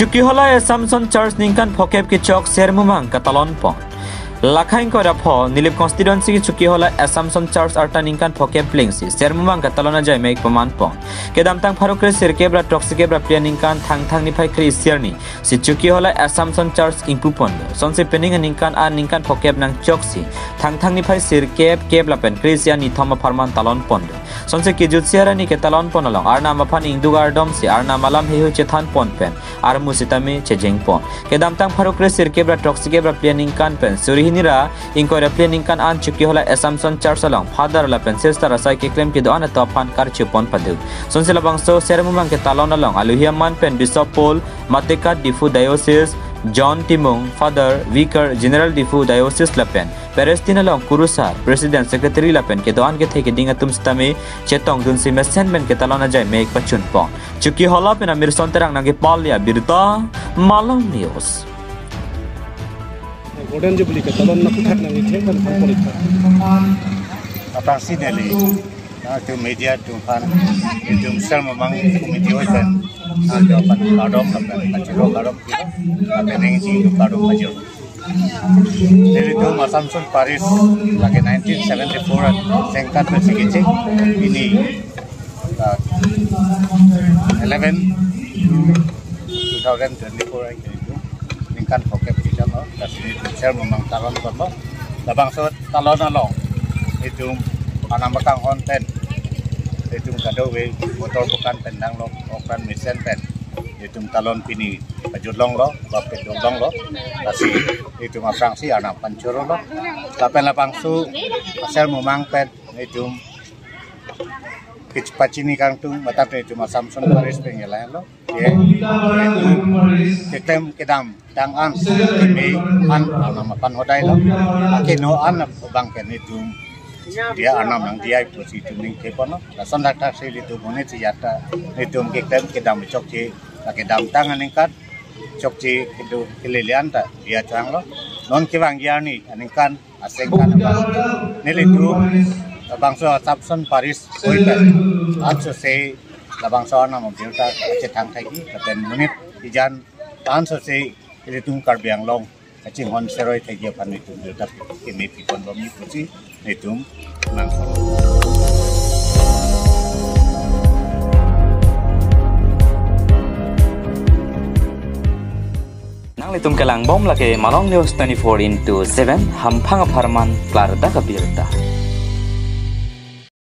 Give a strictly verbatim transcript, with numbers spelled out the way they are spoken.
Chokihola Assumption Church ningkan phokep kechok Sermumang katalon pon. Lakhain koira pho Nilip constituency Chokihola Assumption Church arta ningkan phokep plengsi Sermumang katalon ajai mek paman pon. Kedamtang pharo kre sirkep ra throksi kep ra phli aningkan Thangthang niphai kre-isi arni si Chokihola Assumption Church ingpu ponlo. Sonsi pining aningkan an ningkan phokep nangchoksi Thangthang niphai sirkep kep lapen kre-isi arni thom apharman talon ponlo. Sonsi kejut isi arni ketalon pon along Arnam aphan ingduk ardomsi Arnam alam heihui chethan pon pen armu sitame chejeng pon. Kedamtang pharo kre sirkep ra throksi kep ra phli aningkan pen suri hini ra ingkoi ra phli aningkan an Chokihola Assumption Church along Father lapen Sister asai keklem kedo-an atum aphan karchu pon padu. Sonsi labangso Sermumang ketalon along aluhi aman pen Bishop Paul Matekat Diphu Diocese, John Timung Father Vicar General Diphu Diocese lapen Palestine along Kurusar President Secretary lapen kedo-an kethe keding atum sitame chetongdunsi mesen pen ketalon ajai mek pachun pon. Chokihola pen Amirson Terang nangkepali abirta Malong News. Golden Jubilee ketalon na puthak nangkethek kan pon polik. Aphrangsi neli, na tu media atum aphan, itum Sermumang committee oi pen, na tu aphan kardom lapen kachiro kardom kita, lapen neng jing tu kardom kachiro. Nelitum Assumption Parish lake nineteen seventy-four an sengkat pen si kecheng, pini, ah, eleven two thousand twenty-four an nelitum ningkan phokep kechoklo, lasi nelitum Sermumang talon ponlo. Labangso talon along itum Arnam akanghon pen, itum kadokave motor bukan pen danglo, okran mesen pen itum talon pini pajut longlo, ba peduk longlo, lasi itum aphrangsi Arnam aphan chorolo. Lapen labangso Sermumang pen itum kich pachini kangtung, mate itum Assumption Parish pen ngelai lo. Ye, itum keklem kedamtang an, keme an Arnam aphan hodailo. Akeno an abang pen itum diya Arnam nangdiya pusi itum ningke ponlo. Lason dak thaksi itum monit si jata itum keklem kedam chokche, kedamtang aningkan chokche kedo kelele an ta diya changlo. Non kevangji arni aningkan asengkan abang nelitum labangso Assumption Parish oi pen ansose labangso Arnam abirta chethang thekji, lapen monit ijan ansose ilitum Karbi Anglong kachinghon seroi thekji aphan itum birta keme pi pon bomji pusi itum nangkok. Nanglitum kelang bom lake Malong News twenty-four into seven, hamphang apharman klardak abirta.